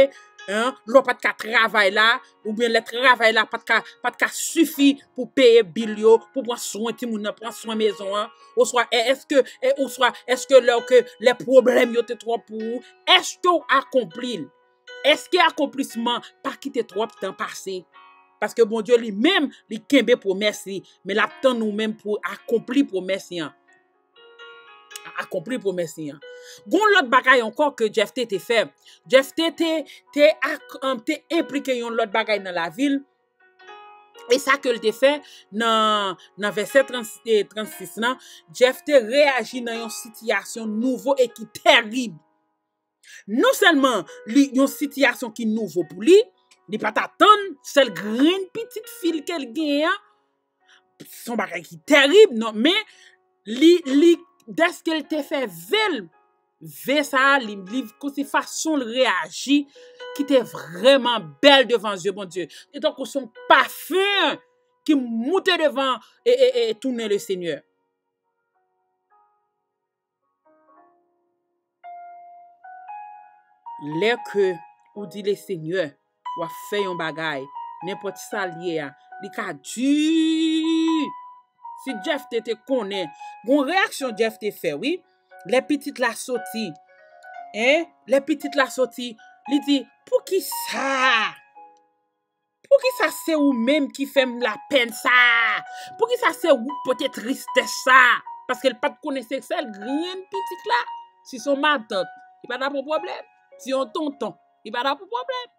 en, lè w pa t ka travay la, oubyen lè travay la pa t ka, pa t ka sifi pou peye bil yo, pou pran swen timoun nan, pran swen mezon an? Oswa, è-, èske, è-, oswa, èske lè ke, lè pwoblèm yo te twòp pou ou, èske w akonpli l? Èske akonplisman pa kite twòp tan pase? Paske Bondye li menm, li kenbe pwomès li, men l ap tann ou menm pou akonpli pwomès li an. Akonpli pwomès li an. Gon lòt bagay ankò ke Jefte te fè. Jefte te, te ak-, um, te enplike yon lòt bagay nan lavi l. E sa ke l te fè nan, nan vèsè trant, e, trannsis lan, Jefte reyaji nan yon sitiyasyon nouvo e ki terib. Non sèlman li yon sitiyasyon ki nouvo pou li, li pa t atann, sèl grenn pitit fi l ke l genyen an, se yon bagay ki terib, non, men Li, li, dèske l te fè ve l, ve sa a, li, li, kòmsi fason l reyaji, ki te vrèman bèl devan zye Bondye. Li tankou se yon pafen ki moute devan e, e, e, tounen le Senyè. Lè ke ou di le Senyè, w ap fè yon bagay, nenpòt sa l ye a, li ka di. Si Jephté te konnen, gon reyaksyon Jephté fè, wi. Lè pitit la soti, en, lè pitit la soti, li di, poukisa? Poukisa se ou menm ki fè m lapèn sa a? Poukisa se ou k pote tristès sa a? Paske l pa t konnen se sèl grenn pitit la. Si se yon matant, li pa t ap yon pwoblèm. Si yon tonton, li pa t ap yon pwoblèm.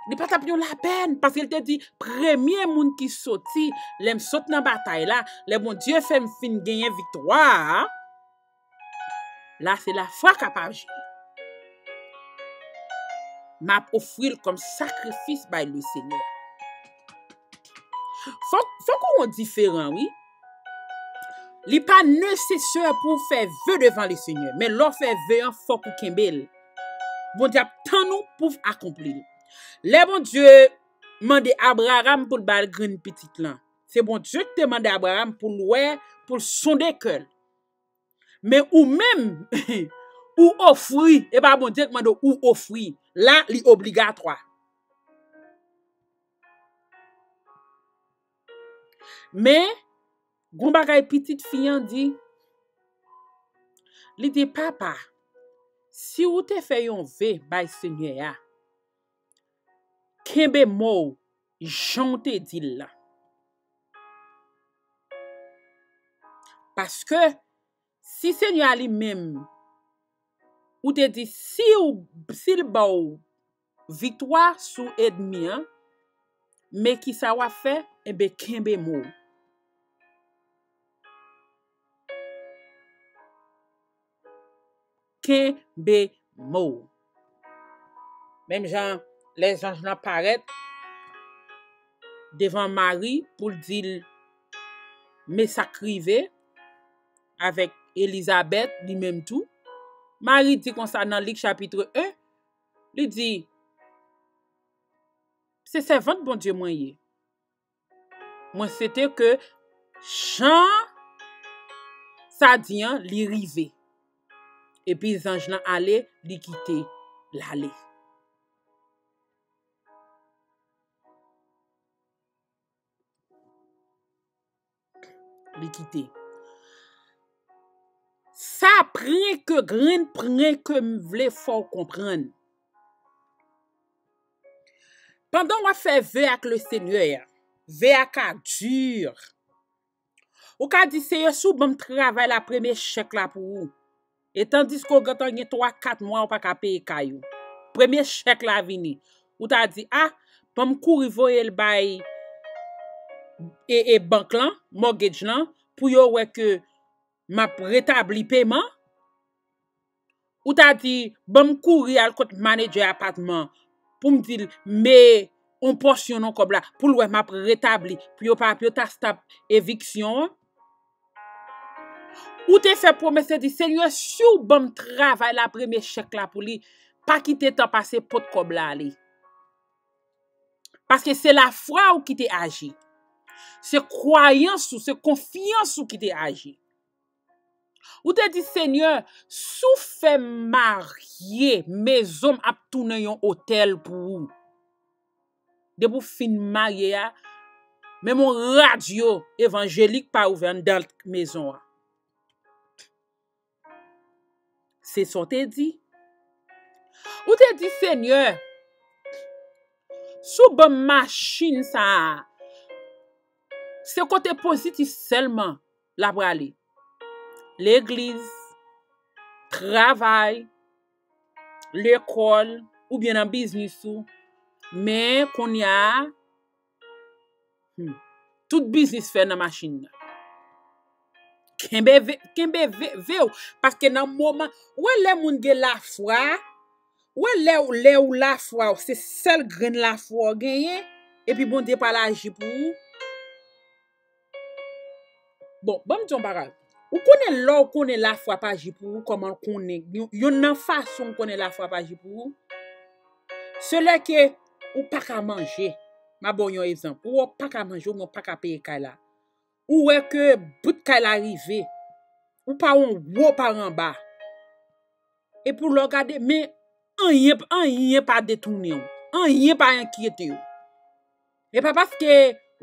Li pa t ap yon lapèn, paske l te di, premye moun ki soti, lè m sot nan batay la, lè Bondye fè m fin genyen viktwa a, la se lafwa k ap aji. M ap ofri l kòm sakrifis bay le Senyè. Fòk, fòk ou wè diferan, wi. Li pa nesesè pou w fè ve devan le Senyè, men lè w fè ve an, fòk ou kenbe l. Bondye ap tann ou pou w akonpli l. Lè Bondye mande Abraram pou l ba l grenn pitit lan, se Bondye ki te mande Abraram pou l wè, pou l sonde kè l. Men ou menm, ou ofri, e pa Bondye ki mande w, ou ofri. La, li obligatwa. Men, gon bagay pitit fi an di, li di, papa, si ou te fè yon ve bay Senyè a, kenbe mo w jan w te di l la. Paske, si Senyè a li menm, ou te di, si w, si l ba w viktwa sou ènmi an, men kisa w ap fè? Enben, kenbe mo w. Kenbe mo w. Menm jan lè zanj lan parèt devan Mari pou l di l, men sa k rive avèk Elizabèt, li menm tou. Mari di konsa nan Lik chapit en, li di, se sèvant Bondye mwen ye. Mwen swete ke jan sa di an, li rive. Epi zanj lan ale, li kite l ale. Li kite. Sa pren ke grenn pren ke m vle fè w konprann. Pandan w ap fè ve ak le Senyè a, ve a ka di. Ou ka di, Senyè, si w ban m travay la, premye chèk la pou ou. E tandiske w gentan gen twa, kat mwa ou pa ka peye kay ou. Premye chèk la vini. Ou ta di, a, ban m kouri voye l bay e, e bank lan, mortgage lan, pou yo wè ke m ap retabli peman. Ou ta di, ban m kouri al kot manedjè apatman pou m di l, me yon pòsyon nan kòb la, pou l wè m ap retabli, pou yo pa, pou yo ta stop eviksyon an. Ou te fè pwomès, te di, Senyè, si w ban m travay la, premye chèk la pou li, pa kite tan pase, pot kòb la ale. Paske se lafwa w ki te aji. Se kwayans ou, se konfyans ou ki te aji. Ou te di, Senyè, si w fè m marye, mezon m ap tounen yon otèl pou ou. Depi w fin marye a, menm yon radyo evanjelik pa ouvè anndan mezon an. Se sa w te di. Ou te di, Senyè, si w ban m machin sa a, se kote pozitif sèlman l ap prale. Legliz, travay, lekòl, oubyen nan biznis ou. Men kounye a, hmm, tout biznis fè nan machin nan. Kenbe ve, kenbe ve, ve w. Paske nan moman, ou wè lè moun gen lafwa, ou wè lè, lè ou lafwa, se sèl grenn lafwa w genyen, epi Bondye pral aji pou ou. Bon, ban m di yon bagay. Ou konnen lè w konnen lafwa pa aji pou ou, kòman w konnen? Yon, yon nan fason w konnen lafwa pa aji pou ou, se lè ke ou pa ka manje. M a ba w yon egzanp. Ou wè w pa ka manje, oubyen w pa ka peye kay la. Ou wè ke bout kay la rive. Ou pa yon wo pa anba. Epi w lè w gade, men anyen, anyen pa detounen w. Anyen pa enkyete w. E pa paske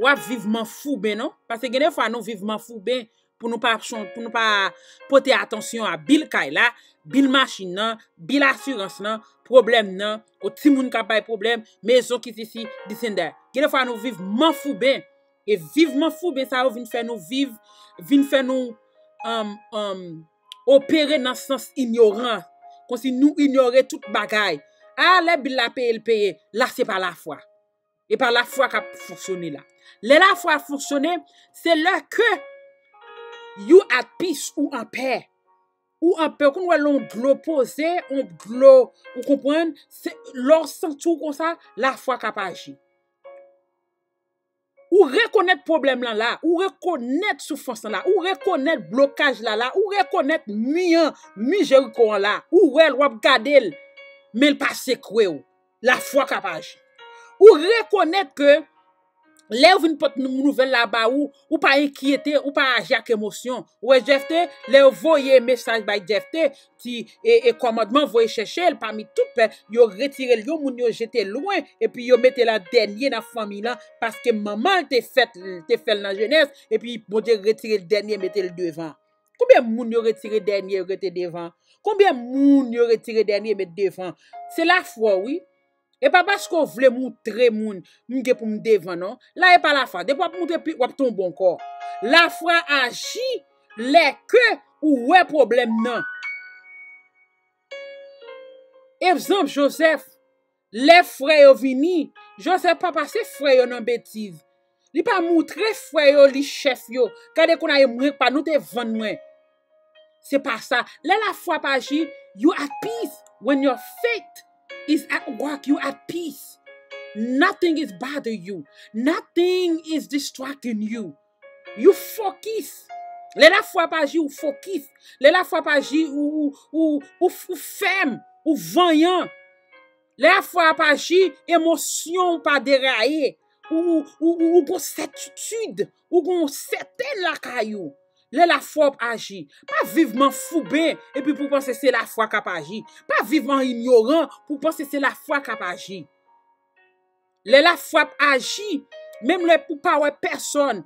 w ap viv manfouben, non. Paske gen de fwa nou viv manfouben pou nou pa chon-, pou nou pa pote atansyon a bil kay la, bil machin nan, bil asirans lan, pwoblèm nan, o timoun k ap bay pwoblèm, mezon ki sisi, this and that. Gen de fwa nou viv manfouben. E viv manfouben sa yo vin fè nou viv, vin fè nou, um, um, opere nan sans inyoran. Kòmsi nou inyore tout bagay. A, lè bil la peye, l peye. La, se pa lafwa. E pa lafwa k ap fonksyone la. Lè lafwa ap fonksyone, se lè ke you at peace, ou anpè. Ou anpè, ou konn wè lè yon dlo poze, yon dlo, ou konprann? Se, lè w santi w konsa, lafwa k ap aji. Ou rekonèt pwoblèm lan la, ou rekonèt soufrans lan la, ou rekonèt blokaj la la, ou rekonèt mi an, mi Jeriko an la, ou wè l, w ap gade l, men l pa sekwe w. Lafwa k ap aji. Ou rekonèt ke lè yo vin pote nou-, nouvèl la ba ou, ou pa enkyete, ou pa aji ak emosyon. Ou wè Jefte, lè yo voye mesaj bay Jefte, ti, e, e kòmandman voye chèche l pami tout pèp, yo retire l, yon moun yo jete l lwen, epi yo mete l an dènye nan fanmi lan, paske manman l te fèt, te fè l nan jenès, epi Bondye retire l dènye, mete l devan. Konbyen moun yo retire dènye, yo rete devan? Konbyen moun yo retire dènye, met devan? Se lafwa w, wi. E pa paske w vle moutre moun, "M gen pou m devan," non. La, e pa lafwa. Depi w ap moutre pi, w ap tonbe ankò. Lafwa aji lè ke ou wè pwoblèm nan. Egzanp, Jozèf, lè frè yo vini, Jozèf pa pase frè yo nan betiz. Li pa moutre frè yo li chèf yo. Gade kounye a, e mwen pa nou te vann mwen. Se pa sa. Lè lafwa pa aji, you at peace. When your faith is at work, you at peace. Nothing is bother you. Nothing is distracting you. You focus. Lè lafwa pa aji, ou focus. Lè lafwa pa aji, ou, ou, ou, ou, ou fèm, ou vanyan. Lè lafwa pa aji, emosyon w pa deraye. Ou, ou, ou, ou, ou gon sètitid, ou gon sèten lakay ou. Lè lafwa w ap aji. Pa viv manfouben, epi pou w panse se lafwa k ap aji. Pa viv an inyoran pou w panse se lafwa k ap aji. Lè lafwa ap aji, menm lè pou pa wè pèsòn.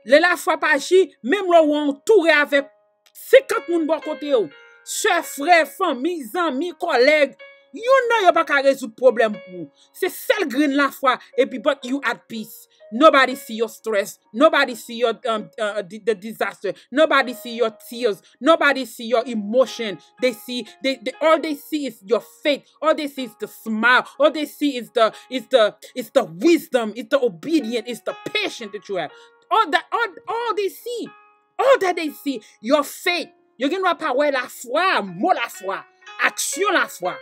Lè lafwa ap aji, menm lè w antoure avèk senkant moun bò kote w. Sè, frè, fanmi, zanmi, kòlèg. Youn nan yo pa ka rezoud pwoblèm pou ou. Se sèl grenn lafwa, epi but you at peace. Nobody see your stress. Nobody see your, um, uh, the, the disaster. Nobody see your tears. Nobody see your emotion. They see, they, they, all they see is your faith. All they see is the smile. All they see is the, is the, is the wisdom. Is the obedient. Is the patience that you have. All that, all, all they see. All that they see, your faith. Yo gen dwa pa wè lafwa, mo lafwa, aksyon lafwa,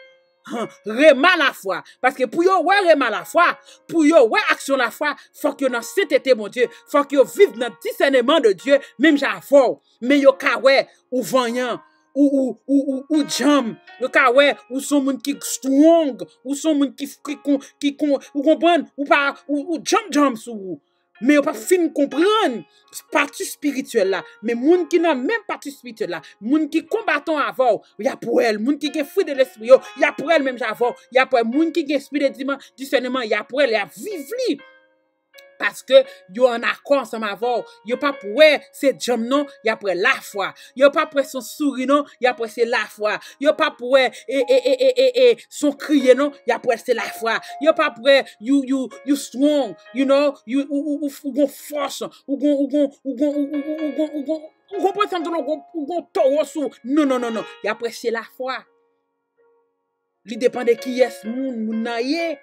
han, rema lafwa. Paske pou yo wè rema lafwa, pou yo wè aksyon lafwa, fòk yo nan sentete Bondye, fòk yo viv nan disèneman de Dye, menm jan avè w. Men yo ka wè ou vanyan, ou, ou, ou, ou, ou djanm. Yo ka wè ou se yon moun ki strong, ou se yon moun ki, ki, ki, ki, ou konprann, ou pa, ou, ou djanm djanm sou ou. Men yo p ap fin konprann pati espirityèl la. Men moun ki nan menm pati espirityèl la, moun ki konbatan avè w, y ap wè l. Moun ki gen fwi de lespri yo, y ap wè l menm jan avè w. Y ap wè moun ki gen espri de diman-, disèneman, y ap wè l, y ap viv li. Paske yo ann akò ansanm avè w. Yo p ap wè se djanm non, y ap wè lafwa. Yo p ap wè se yon souri non, y ap wè se lafwa. Yo p ap wè e, e, e, e, e, e, se yon kriye non, y ap wè se lafwa. Yo p ap wè you, you, you strong, you know, you, ou, ou, ou, ou gon fòs, ou gon, ou gon, ou gon, ou, ou, ou, ou gon, ou gon, ou konprann sa m di w, ou gon, ou gon towo sou. Non, non, non, non. Y ap wè se lafwa. Li depann de kiyès moun, moun nan ye.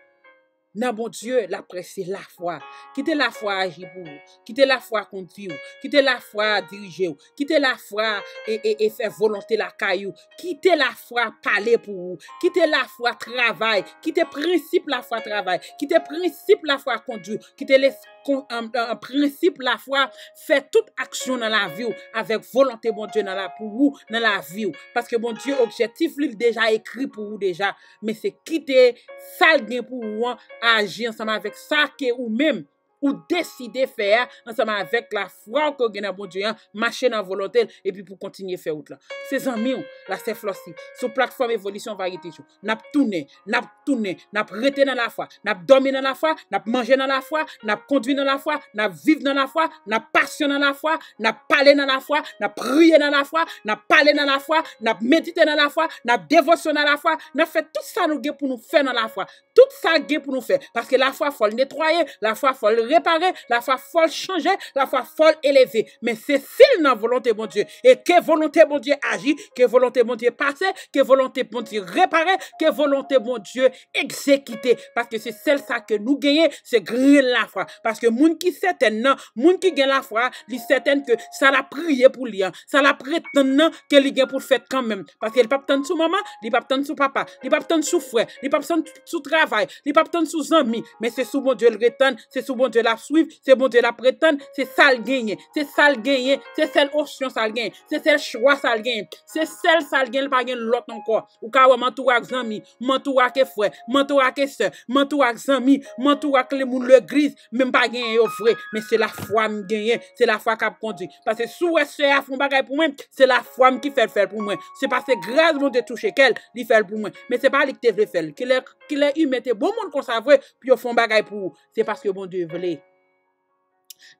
Nan Bondye, l ap wè se lafwa. Kite lafwa aji pou ou. Kite lafwa kondui w. Kite lafwa dirije w. Kite lafwa e, e, e fè volonte lakay ou. Kite lafwa pale pou ou. Kite lafwa travay. Kite prensip lafwa travay. Kite prensip lafwa kondui w. Kite les-, kon- an- an- prensip lafwa, fè tout aksyon nan lavi w avèk volonte Bondye nan la pou ou nan lavi w. Paske Bondye objektif li, li deja ekri pou ou deja. Men se kite sa l gen pou ou an aji ansanm avèk sa ke ou menm ou deside fè a ansanm avèk lafwa w ke w gen nan Bondye an, mache nan volonte l epi pou kontinye fè wout la. Se zanmi w, la sè Flossie, sou platfòm Evolisyon Varyete Show. N ap tounen, n ap tounen, n ap rete nan lafwa, n ap dòmi nan lafwa, n ap manje nan lafwa, n ap kondwi nan lafwa, n ap viv nan lafwa, n ap pasyon nan lafwa, n ap pale nan lafwa, n ap priye nan lafwa, n ap pale nan lafwa, n ap medite nan lafwa, n ap devosyon nan lafwa, n ap fè tout sa nou gen pou nou fè nan lafwa. Tout sa gen pou nou fè. Paske lafwa fò l netwaye, lafwa fò l repare, lafwa fò l chanje, lafwa fò l eleve. Men se si l nan volonte Bondye. E ke volonte Bondye aji, ke volonte Bondye pase, ke volonte Bondye repare, ke volonte Bondye egzekite. Paske se sèl sa ke nou genyen, se grenn lafwa. Paske moun ki sètèn nan, moun ki gen lafwa, li sètèn ke sa l ap priye pou li an, sa l ap ret tann nan, ke li gen pou l fèt kanmenm. Paske li p ap tann sou manman, li p ap tann sou papa, li p ap tann sou frè, li p ap tann sou travay, li p ap tann sou zanmi, men se sou Bondye l ret tann, se sou Bondye l ap swiv, se Bondye l ap ret tann, se sa l genyen, se sa l genyen, se sèl opsyon sa l genyen, se sèl chwa sa l genyen, se sèl sa l genyen, li pa gen lòt ankò. Ou ka wè m antoure ak zanmi, m antoure ak frè, m antoure ak sè, m antoure ak zanmi, m antoure ak le moun legliz, men m pa genyen yo vre, men se lafwa m genyen, se lafwa k ap kondwi. Paske si w wè sè a fè yon bagay pou mwen, se lafwa m ki fè l fè l pou mwen. Se paske gras Bondye touche kè l, li fè l pou mwen. Men se pa li ki te vle fè l. Kilè, kilè imen te bon moun konsa vre pou yo fè yon bagay pou ou? Se paske Bondye vle.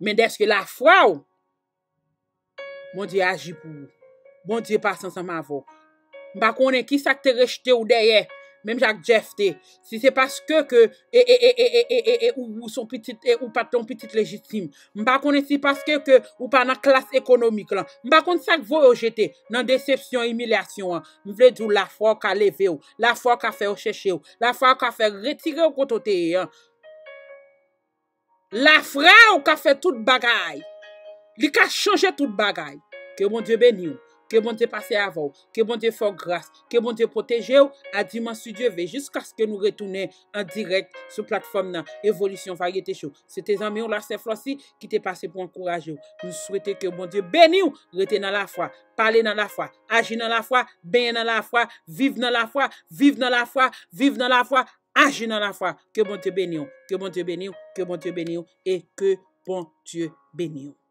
Men dèske lafwa w, Bondye aji pou ou. Bondye pase ansanm avè w. M pa konnen ki sa k te rejte w dèyè, menm jan ak Jeff te. Si se paske ke e, e, e, e, e, e, e, e, ou, ou son pitit, e, ou pa t yon pitit lejitim. M pa konnen si paske ke ou pa nan klas ekonomik lan. M pa konn sa k voye w jete nan desepsyon, imilyasyon an. M vle di w lafwa w ka leve w. Lafwa w ka fè yo chèche w. Lafwa w ka fè retire w kote w te ye an. Lafwa w ka fè tout bagay. Li ka chanje tout bagay. Ke Bondye beni w. Ke Bondye pase avè w. Ke Bondye fè w gras. Ke Bondye pwoteje w a dimanch si Dye ve, jiskaske nou retounen an dirèk sou platfòm nan, Evolisyon Varyete Show. Se te zanmi w la sè Flossie ki te pase pou ankouraje w. Nou swete ke Bondye beni w. Rete nan lafwa. Pale nan lafwa. Aji nan lafwa. Benyen nan lafwa. Viv nan lafwa. Viv nan lafwa. Viv nan lafwa. Aji nan lafwa. Ke Bondye beni w. Ke Bondye beni w. Ke Bondye beni w. E ke Bondye beni w.